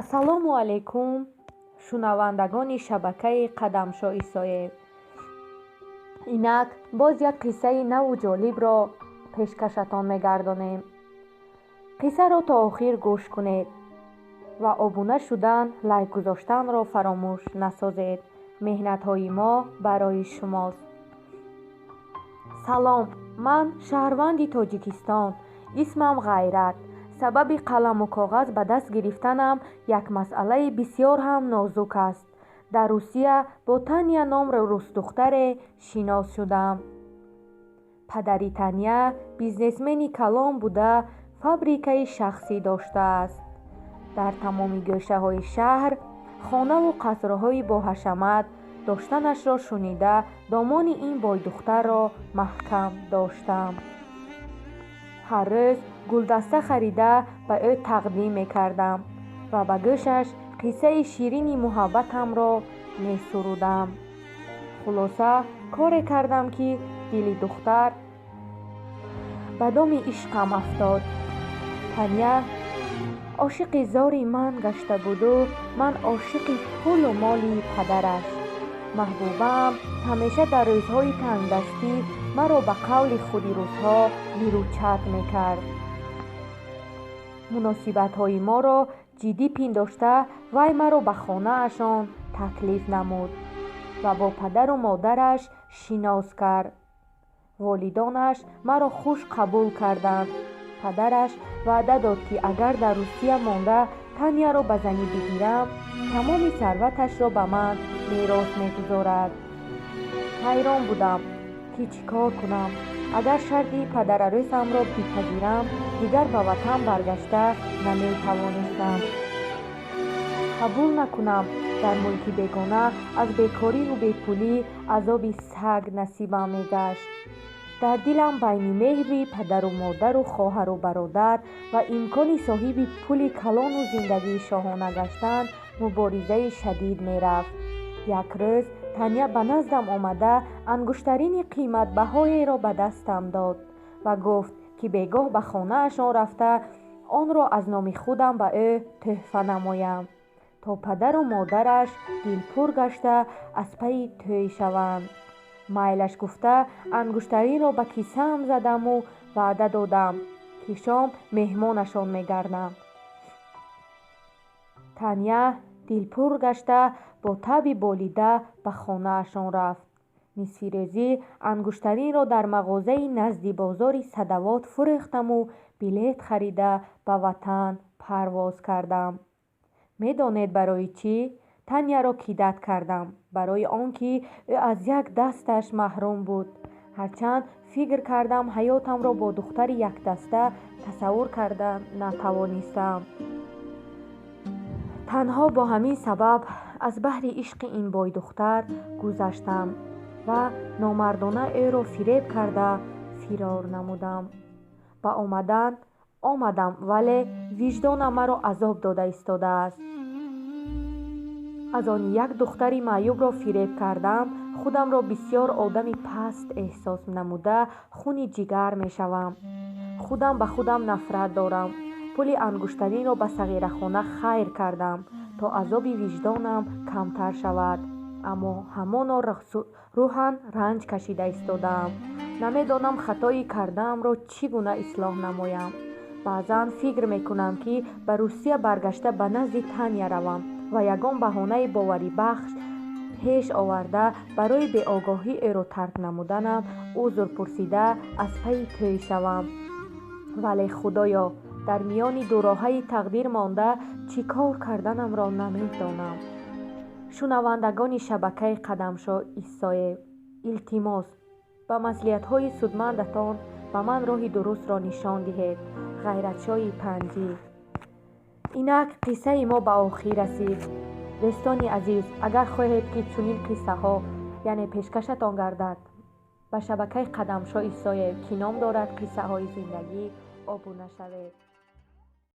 Ассалому алайкум, шунавандагони шабакаи Қадамшо Исоев. Инак боз як қиссаи наву ҷолибро пешкашатон мегардонем. Қиссаро то охир гӯш кунед ва обуна шудан, лайк гузоштанро фаромӯш насозед. Меҳнатҳои мо барои шумост. Салом, ман шаҳрванди Тоҷикистон, исмам Ғайрат. Сабаби қаламу коғаз ба даст гирифтанам як масъалаи бисёр ҳам нозук аст. Дар Русия бо Таня ном русдухтаре шинос шудам. Падари Таня бизнесмени калон буда, фабрикаи шахсӣ доштааст. Дар тамоми гӯшаҳои шаҳр хонаву қасрҳои боҳашамат доштанашро шунида, домони ин бойдухтарро маҳкам доштам. Ҳар рӯз гулдаста харида ба ӯ тақдим мекардам ва ба гӯшаш қиссаи ширини муҳаббатамро месурудам. Хулоса, коре кардам, ки дили духтар ба доми ишқам афтод. Таня ошиқи зори ман гашта буду ман ошиқи пулу моли падараш. Маҳбубаам ҳамеша дар рӯзҳои тангдастӣ маро ба қавли худи рӯзҳо виручат мекард. Муносибатҳои моро ҷиддӣ пиндошта, вай маро ба хонаашон таклиф намуд ва бо падару модараш шинос кард. Волидонаш маро хуш қабул карданд. Падараш ваъда дод, ки агар дар Русия монда Таняро ба занӣ бигирам, тамоми сарваташро ба ман мерос мегузорад. Ҳайрон будам, ки чӣ кор кунам. Агар шарти падарарӯсамро бипазирам, дигар ба ватан баргашта наметавонистам. Қабул накунам, дар мулки бегона аз бекориву бепулӣ азоби саг насибам мегашт. Дар дилам байни меҳри падару модару хоҳару бародар ва имкони соҳиби пули калону зиндагии шоҳона гаштан муборизаи шадид мерафт. Як рӯз Таня ба наздам омада, ангуштарини қиматбаҳоеро ба дастам дод ва гуфт, ки бегоҳ ба хонаашон рафта, онро аз номи худам ба ӯ тӯҳфа намоям, то падару модараш дилпур гашта аз пайи тӯй шаванд. Майлаш гуфта, ангуштаринро ба кисаам задаму ваъда додам, ки шом меҳмонашон мегардам. Таня дилпур гашта бо таби болида ба хонаашон рафт. Нисфирӯзӣ ангуштаринро дар мағозаи назди бозори Садавот фурӯхтаму билет харида ба ватан парвоз кардам. Медонед, барои чӣ Таняро кидать кардам? Барои он ки ӯ аз як дасташ маҳрум буд. Ҳарчанд фикр кардам, ҳаётамро бо духтари якдаста тасаввур карда натавонистам. Танҳо бо ҳамин сабаб аз баҳри ишқи ин бойдухтар гузаштам ва номардона ӯро фиреб карда фирор намудам. Ба омадан омадам, вале виҷдонам маро азоб дода истодааст. Аз они як духтари маъюбро фиреб кардам, худамро бисёр одами паст эҳсос намуда, хуни ҷигар мешавам. Худам ба худам нафрат дорам. Пули ангуштаринро ба сағирахона хайр кардам, то азоби виҷдонам камтар шавад, аммо ҳамоно рӯҳан ранҷ кашида истодаам. Намедонам, хатои кардаамро чӣ гуна ислоҳ намоям. Баъзан фикр мекунам, ки ба Русия баргашта ба назди Таня равам ва ягон баҳонаи боварибахш пеш оварда, барои беогоҳӣ ӯро тарк намуданам узр пурсида, аз пайи тӯй шавам. Вале, Худоё, дар миёни дуроҳаи тақдир монда, чӣ кор карданамро намедонам. Шунавандагони шабакаи Қадамшо Исоев, илтимос, ба маслиҳатҳои судмандатон ба ман роҳи дурустро нишон диҳед. Ғайратшои Панҷӣ. Инак қиссаи мо ба охир расид. Дӯстони азиз, агар хоҳед, ки чунин қиссаҳо, яъне, пешкашатон гардад, ба шабакаи Қадамшо Исоев, ки ном дорад «Қиссаҳои зиндагӣ», обуна шавед.